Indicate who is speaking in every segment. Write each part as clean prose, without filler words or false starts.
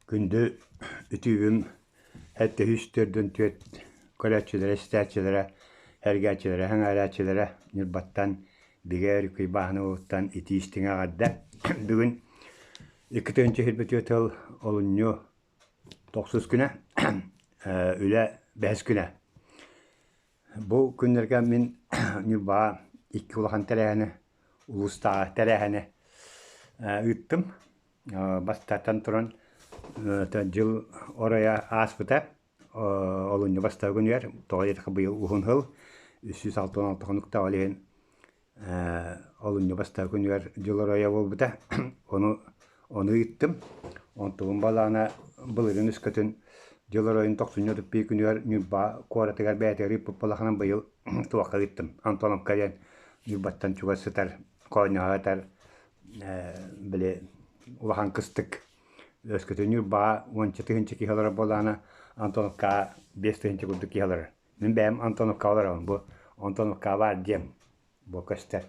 Speaker 1: Күндү үтүүбүм сэттэ 344 көрөөччүлэрэ, истээччилэрэ, сэргээччилэрэ, сэҥээрээччилэрэ Ньурбаттан Бигэ Өрүкүй Бааһынабыттан итии истиҥ эҕэрдэ. Бүгүн 2024 сыл олунньу тохсус күнэ, үлэ бэһис күнэ. Бу күннэргэ мин Ньурбаҕа икки улахан тэрээһини, улуустааҕы тэрээһини ыыттым. Бастатан туран, дьыл оройо ааспыта, олунньу бастакы күнүгэр, тоҕо диэтэххэ быйыл уһун сыл, 366 хонуктаах ол иһин олунньу бастакы күнүгэр дьыл оройо буолбута. Ону ону ыыттым. Онтубун балаана былырыын өскөтүн дьыл оройун тохсунньу 31 күнүгэр Ньурба куоратыгар бэйэтигэр ыыппыт балаханан быйыл туохха ыыттым. Антоновка диэн Ньурбаттан чугас сытар, хоонньоһо сытар били улахан кыстык өскөтүн Ньурбаҕа уонча тыһыынча киһи олорор буоллаҕына Антоновкаҕа 5 тыһыынча курдук киһи олорор. Мин бэйэм Антоновкаҕа олоробун. Бу Антоновкаҕа баар дьиэм бу көстөр.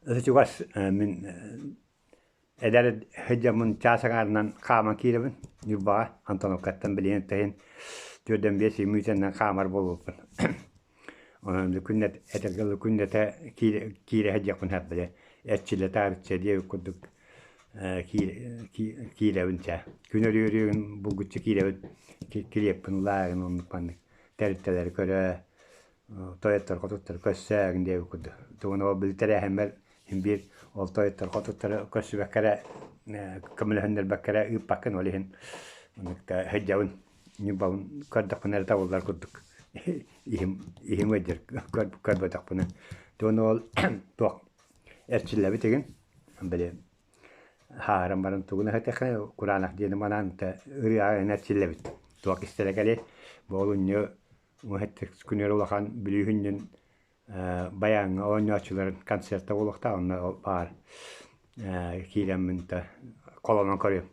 Speaker 1: Өссө чугас мин эдэр сылдьаммын чаас аҥаарынан хааман киирэбин Ньурбаҕа Антоновкаттан билигин тэһин 45 мүнүүтэнэн хаамар буолбуппун. Онон күннэтэ этэргэ дылы күннэтэ киирэ сылдьыахпын сөп били эрчиллэ таарычча диэбит курдук киирэбин чэ. Күн өрүү-өрүүгүн булгуччу киирэбин килиэппин ылаарыҥ оннук маннык тэрилтэлэри көрө тойоттор хотуттары көрсөөрүҥ диэбит курдук. Тугун ол били тэрээһиммэр син биир ол тойоттор хотуттары көрсүбэккэ эрэ көмөлөһүннэрбэккэ эрэ ыыппаккын ол иһин оннук сылдьабын. Ньурбабын көрдөхпүнэ эрэ табыллар курдук иһим иһим ыалдьар көрбөтөхпүнэ. Тугун ол туох эрчиллэбит игин били Хааран баран тугун эһэтэххэ кураанах диэни манаан ырыаҕа эрчиллэбит. Туох истэрэ кэлиэй. Бу олунньу күнүөр улахан бүлүүһүнньүн байааҥҥа оонньооччуларын концерта буолуохтаах онно баар киирэммин да холонон көрүөм.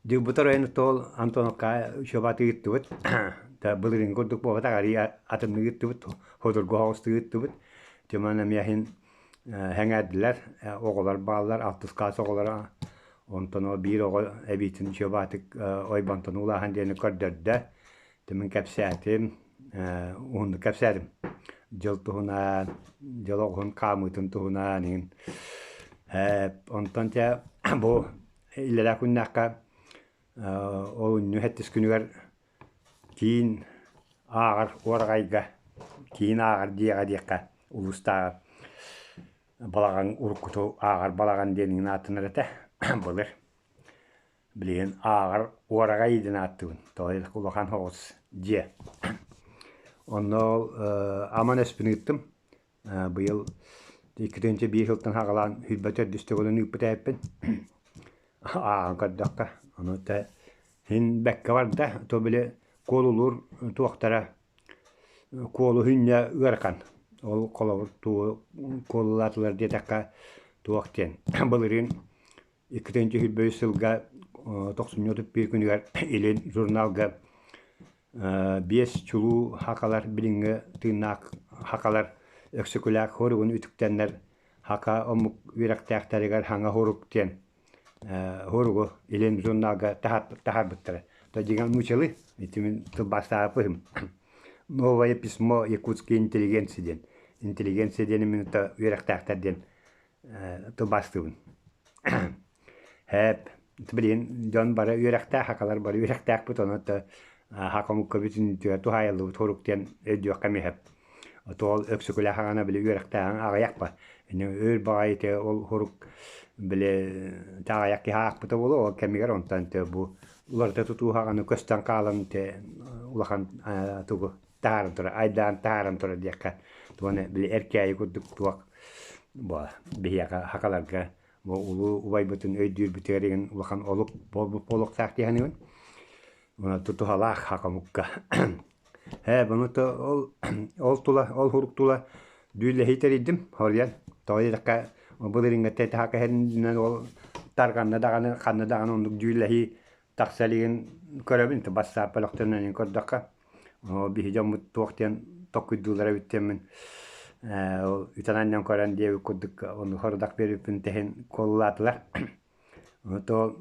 Speaker 1: Дьылбыт оройун ол Антоновка учуобаты ыыттыбыт. Былырыын курдук буолбатах, арыый атыннык ыыттыбыт, судургу соҕустук ыыттыбыт. Тимон эмиэ иһин сэҥээрдилэр, оҕолор бааллар, алтыс класс оҕолоро. Онтон ол биир оҕо эбиитин учуобатык ойбонтон уулааһын диэни көрдөрдө. Тимин кэпсээтим, уһуннук кэпсээтим. Дьыл туһунан, дьыл оҕуһун хаамыытын туһунан иһин. Онтон дьэ бу иллэрээ күннээххэ олунньу сэттис күнүгэр киин ааҕар уораҕайга, киин ааҕар дьиэҕэ диэххэ улуустааҕы балаҕан уруккуту ааҕар балаҕан диэн ааттанар этэ былыр. Билигин ааҕар уораҕай диэн ааттыыбын. Тоҕо диэтэххэ улахан соҕус дьиэ. Онно ол аман өспүн ыыттым. Быйыл 2001 сылтан саҕалаан сүүрбэ төрдүс төгүлүн ыыппыт эбиппин. Ааҕан көрдөххө, ону тэ син бэккэ барда. То били куолулуур туохтара куолу хүнньэ ыарахан. Ол холобур тугу куолулаатылар диэтэххэ туох диэн былырыын 2023 сылга тохсунньу 31 күнүгэр Илин журналга биэс чулуу хакалар билиҥҥи тыыннаах хакалар Өксөкүлээх хоругун үтүктэннэр хака омук үөрэхтээхтэригэр хаҥа хорук диэн хоругу Илин журналга таһаарбыттара. То дьиҥэ нуучалыы ити мин тылбаастаабыппын. Новое письмо якутской интеллигенции диэн. Интеллигенция диэн именно үөрэхтээхтэр диэн тылбаастыыбын. Һээп, билигин дьон бары үөрэхтээх, хакалар бары үөрэхтээхпит, онон да хака омукка бүтүннүүтүгэр туһаайыллыбыт хорук диэн өйдүөххэ эмиэ сөп. Ол Өксөкүлээх аҕана били үөрэхтээҕин аҕыйах ба. Ини өөр баҕайы ити ол хорук били аҕыйах киһи аахпыта буолуо, ол кэмигэр онтон ити бу уларыта тутуу хаҕаны көстөн хаалан ити улахан тугу таһааран турар, айдаан таһааран турар диэххэ туганы били эркээйи курдук туох бу биһиэхэ хакаларга бу улуу убайбытын өйдүүрбүтүгэр игин улахан олук буолбут буолуохтаах дии саныыбын. Тутуһалаах хакамукка. Ээ, бұны ол ол тула, ол хурук тула дүүллэһии тэрийдим, хоруйан. Тоҕо диэтэххэ, былырыыҥҥыттан таһака иһэринэн ол тарҕанна даҕаны, ханна даҕаны оннук дьүүллэһии тахса илигин көрөбүн, бассаап бөлөхтөрүнэн көрдөххө. Биһи дьоммут туох диэн токкуйдууллара эбит диэммин. Ол үтэн-анньан көрөн диэбит курдук ону сорудах биэрбиппин тэһин куолулаатылар. То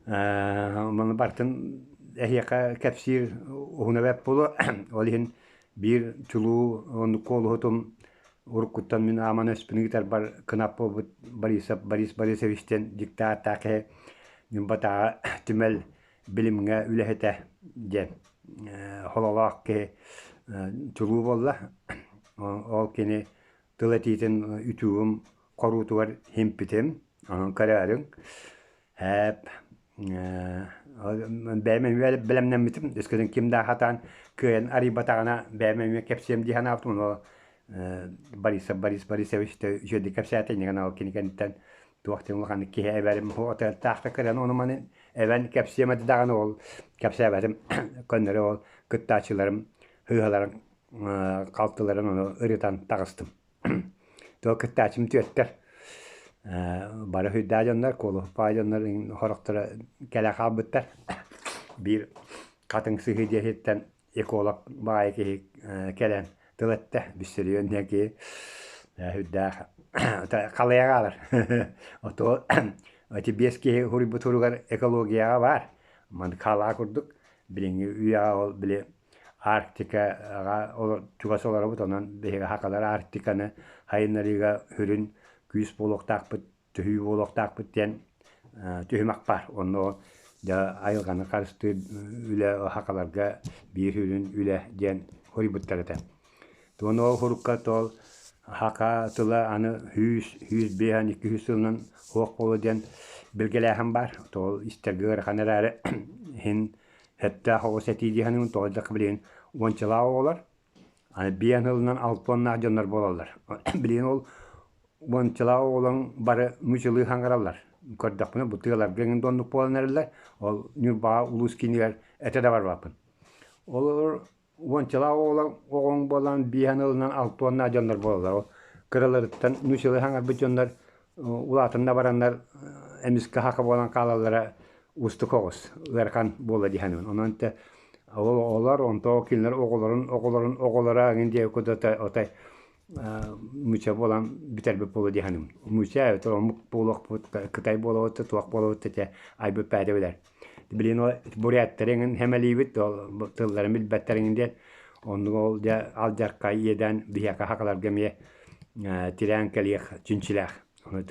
Speaker 1: маны барытын эһиэхэ кэпсиир уһуна бэрт буолуо. Ол иһин биир чулуу оннук куолуһутум уруккуттан мин ааман өспүн ыытарбар кынап буолбут Борисов Борис Борисовичтан диктааттаах киһи Ньурбатааҕы түмэл билимҥэ үлэһитэ диэн хололоох киһи чулуу буолла. Ол кини тыл этиитин үтүгүм хоруутугар химпитим. Онон көрөөрүҥ. Һээп бэйэм эмиэ бэлэмнэммитим. Өскөтүн ким да хатаан кыайан арыйбатаҕына бэйэм эмиэ кэпсиэм дии санаабытым. Ону Борисов Борис Борисович үчүгэйдик кэпсээтэ. Инньэ гынан ол кини кэнниттэн туох диэн улаханнык киһи эбэрим отелтаахта кэлэн ону маны эбэн кэпсиэм этэ даҕаны ол кэпсээбэтим көннөрү ол кыттааччыларым сыыһаларын халтыларын ону ырытан таҕыстым. Туох кыттааччым түөттэр бары сүрдээх дьоннор, куолуһуппаҕа дьоннор сорохторо кэлэ хаалбыттар. Биир хатыҥ сыһыы диэһиттэн эколог баҕайы киһи кэлэн тыл эттэ, Виссарион диэн киһи сүрдээх халыйа хаалар. Ото ити биэс киһи суруйбут суругар экологияҕа баар. Маны халаа курдук билиҥҥи үйэҕэ ол били Арктикаҕа чугас олоробут, онон биһиги сахалар Арктиканы сайыннарыыга сүрүн күүс буолуохтаахпыт, төһүү буолуохтаахпыт диэн түһүмэх баар. Онно дьэ айылҕаны харыстыыр үлэ сахаларга биир сүрүн үлэ диэн суруйбуттар этэ. Уонна ол сурукка тоол саха тыла аны 100, 105, 200 сылынан суох буолуо диэн билгэлээһин баар. Тоол истэргэ ыарахан эрээри иһин Сөптөөх оҕус этии дии саныыбын, тоҕо диэтэххэ билигин уончалаах оҕолор, аны биэн сылынан алтыаннаах дьоннор буолаллар. Билигин ол уончалаах оҕолоруҥ бары нууччалыы саҥараллар. Көрдөхпүнэ бу тыаларга эҥин да оннук буолан эрэллэр. Ол Ньурбаҕа улуус киинигэр этэ да барбаппын. Ол уончалаах оҕолор оҕоҥ буолан биэһэн ылынан алтыаннаах дьоннор буолаллар. Ол кыраларыттан нууччалыы саҥарбыт дьоннор улаатынна бараннар эмискэ хака буолан хаалаллара уустук оҕус, ыарахан буола дии саныыбын. Онон те ол оҕолор, онто кинилэр оҕолорун оҕолорун оҕолоро эҥин диэки курдук отой муча буолан бүтэрбит буолуо дии саныыбын. Муча эбэтэр омук буолуохпут, кытай буолуохпут, туох буолуохпут этэ айбыт бэйэтэ билэр. Билигин ол буряттары эҥин сэмэлиибит, ол тылларын билбэттэр эҥин диэн. Оннук ол дьэ алдьархай иэдээн биһиэхэ сахаларга эмиэ тирээн кэлиэх чинчилээх. Ону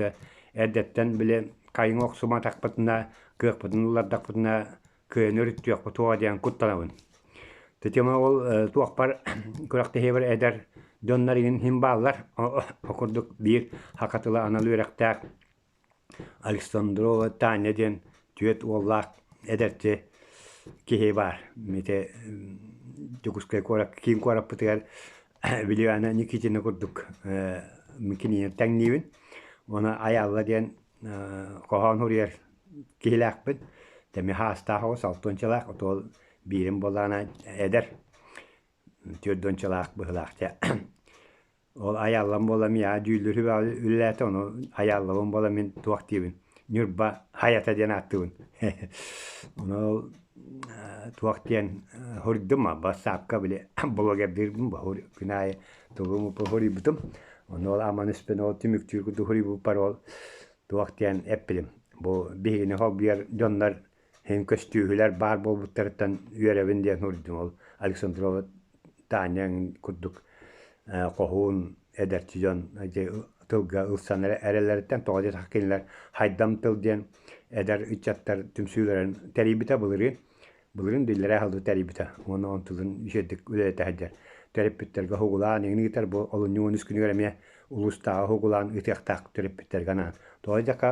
Speaker 1: эрдэттэн били хайыҥ охсуматахпытына, кыахпытын ыллардахпытына кыайан өрүттүөхпүт суоҕа диэн куттанабын. Тетям ол туохпар күрэхтэһиибэр эдэр дьоннор иһин иһин бааллар. Ол курдук биир саха тыла анал үөрэхтээх Александрова Таня диэн түөрт уоллаах эдэрчи киһи баар. Ити Дьокуускай куорат киин куораппытыгар Вилиана Никитина курдук кинини тэҥниибин. Уонна Айаалла диэн хоһоон суруйар киһилээхпин. Тэми хаастаах оҕус, алтыанчалаах, отуол биирим буоллаҕына эдэр, түөрдүөнчалаах быһыылаах дьэ. Ол айааллан буола миэхэ дьүүллүүр сүбэҕэ үлэлээтэ, ону айааллабын буола мин туох диибин, Ньурба хайата диэн ааттыыбын. Ону ол туох диэн суруйдум, бассаапка били блогердыырбын күн аайы тугу суруйбутум. Ону ол аман испин ол түмүктүүр курдук суруйбуппар ол туох диэн эппитим. Бу биһигини холбуйар дьоннор Иһин көстүүһүлэр баар буолбуттарыттан үөрэбин диэн суруйдум. Ол Александрова Таня курдук хоһуун эдэрчи дьон тылга ылсан эрэллэриттэн тоҕо диэтэххэ кинилэр Хайдам тыл диэн эдэр ыччаттар түмсүүлэрин тэрийбитэ былырыын. Былырыын биллэрэ аһыллыы тэрийбитэ уонна онтулун үчүгэйдик үлэлэтэ сылдьар. Төрөппүттэргэ уһугулаан иҥин ыытар бу олунньу 13 күнүгэр эмиэ улуустааҕы уһугулаан ыытыахтаах төрөппүттэргэ анаан. Тоҕо диэтэххэ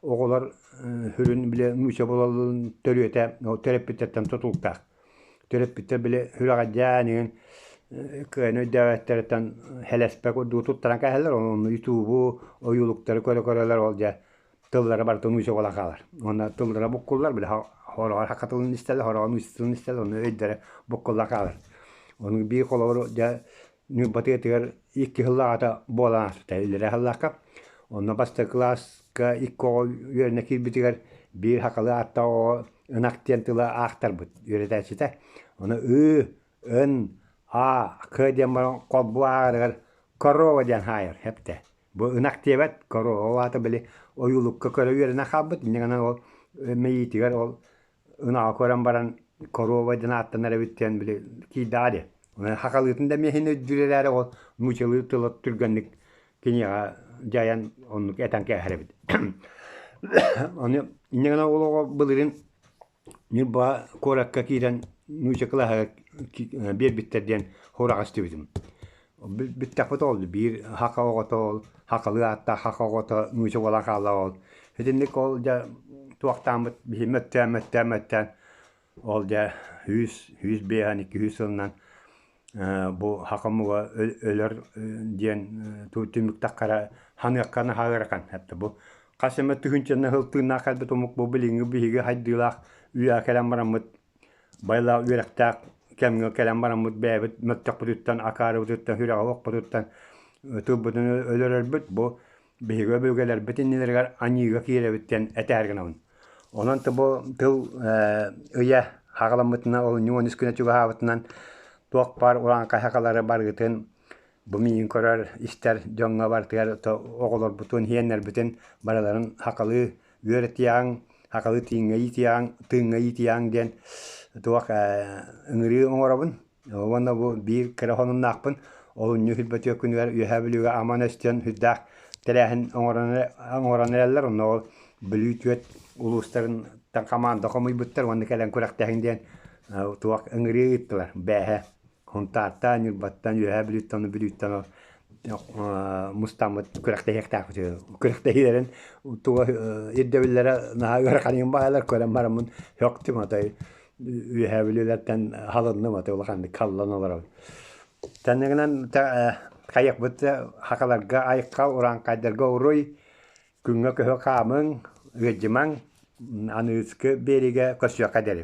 Speaker 1: оҕолор сүрүн били нуучча буолалларын төрүөтэ төрөппүттэртэн тутулуктаах. Төрөппүттэр били сүрэҕэлдьээн иһин кыайан өйдөөбөттөрүттэн хэлэспэ курдук туттаран кээһэллэр, ону ютубу, ойуулуктары көрө-көрөлөр ол дьэ тыллара барыта нуучча буолан хаалар. Уонна тыллара буккуллар, били хороҕор саха тылын истэллэр, хороҕор нуучча тылын истэллэр, ону өйдөрө буккуллан хаалар. Ону биир холобуру дьэ Ньурба тыатыгар икки сыллааҕыта буолан ааспыта иллэрээ сыллаахха. Онно бастакы кылааска икки оҕо үөрэнэ киирбитигэр биир сахалыы ааттаах оҕо ынах диэн тыла аахтарбыт үөрэтээччитэ. Ону ыы, ын, а, к диэн баран холбуу ааҕарыгар Корова диэн хаайар эптэ. Бу ынах диэбэт, корова ол аата били ойуулукка көрө үөрэнэ хаалбыт, инньэ гынан ол мэйиитигэр ол ынаҕы көрөн баран корова диэн ааттанар эбит диэн били киирдэҕэ дии. Хахалыытын да эмиэ иһин өйдүүр эрээри ол нууччалыы тыла түргэнник киниэхэ дьайан оннук этэн кээһэр эбит. Ону инньэ гынан ол оҕо былырыын Ньурба куоракка киирэн нуучча кылааһыгар биэрбиттэр диэн сураҕы истибитим. Бүттэхпит ол биир саха оҕото ол сахалыы ааттаах саха оҕото нуучча буолан хаалла ол. Итинник ол дьэ туохтааммыт биһи мөттөөн мөттөөн мөттөөн ол дьэ 100 152 сылынан бу саха омуга өлөр диэн түмүктэххэ ханыахха наһаа ыарахан. Бу хас эмэ тыһыынчанан сыл тыыннаах кэлбит омук бу билиҥҥи биһиги хайдыылаах үйэҕэ кэлэн бараммыт байлаах үөрэхтээх кэмҥэ кэлэн бараммыт бэйэбит мөлтөхпүтүттэн, акаарыбытыттан, сүрэҕэ суохпутуттан тылбытын өлөрөрбүт бу биһиги өбүгэлэрбит иннилэригэр аньыыга киирэбит диэн этээр гынабын. Онон бу тыл ыйа хаҕаламмытынан, олунньу 13 күнэ чугаһаабытынан туох баар урааҥхай сахалары барыгытын бу миигин көрөр, истэр дьоҥҥо барытыгар оҕолорбутун, сиэннэрбитин барыларын сахалыы үөрэтиэҕиҥ, сахалыы тыыҥҥа иитиэҕиҥ, тыыҥҥа иитиэҕиҥ диэн туох ыҥырыы оҥоробун. Уонна бу биир кыра сонуннаахпын. Олунньу сүүрбэтиэ күнүгэр Үөһээ Бүлүүгэ Аман өстүөн сүрдээх тэрээһин оҥорон эрэллэр. Онно ол Бүлүү түөрт улуустарыттан хамаанда хомуйбуттар уонна кэлэн күрэхтэһиҥ диэн туох ыҥырыы ыыттылар. Бээһэ Хунтаартан, Ньурбаттан, Үөһээ Бүлүүттэн, Бүлүүттэн мустаммыт күрэхтэһиэхтээхпит. Күрэхтэһиилэрин туга ирдэбиллэрэ наһаа ыараханын баайалар көрөн бараммын һөктүм отой Үөһээ Бүлүүлэртэн халынным аты улаханнык халлан олоробун. Тэннигинэн хайыахпыт хахаларга айхал, урааҥхайдарга уруй, күҥҥэ көһө хаамыҥ, ыалдьымаҥ, аныыскы биэриигэ көрсүөххэ диэри.